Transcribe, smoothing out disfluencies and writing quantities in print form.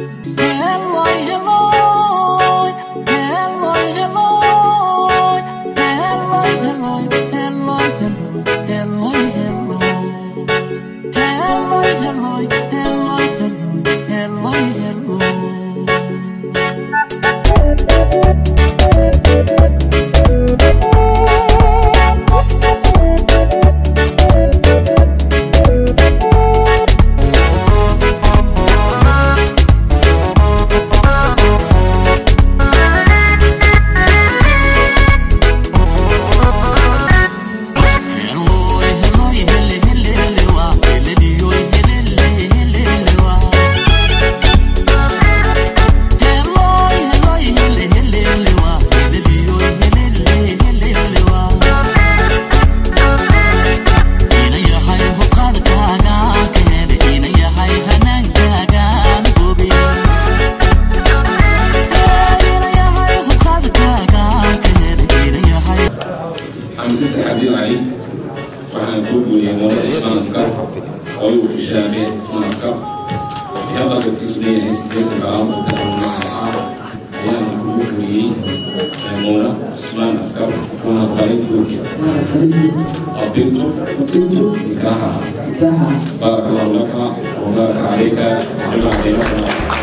Hello, hello, hello, hello, hello, hello, hello, hello, hello, hello, hello, hello, hello, hello. Xamse Saxabiyo Cali, waxaan kuu guuriyey Muuna Cusmaan Askar oo uu xishaabe Cusmaan Askar, waxyaa qadarkiisu leeyahay 80 garaam oo dahab nooca ah ayaan kugu guuriyey Muuna Cusmaan Askar, kuna aqbalay guurka. Qabiltu nikaaxaha. Baaraka allahu laka wa baaraka calayka wa jamaca baynakuma.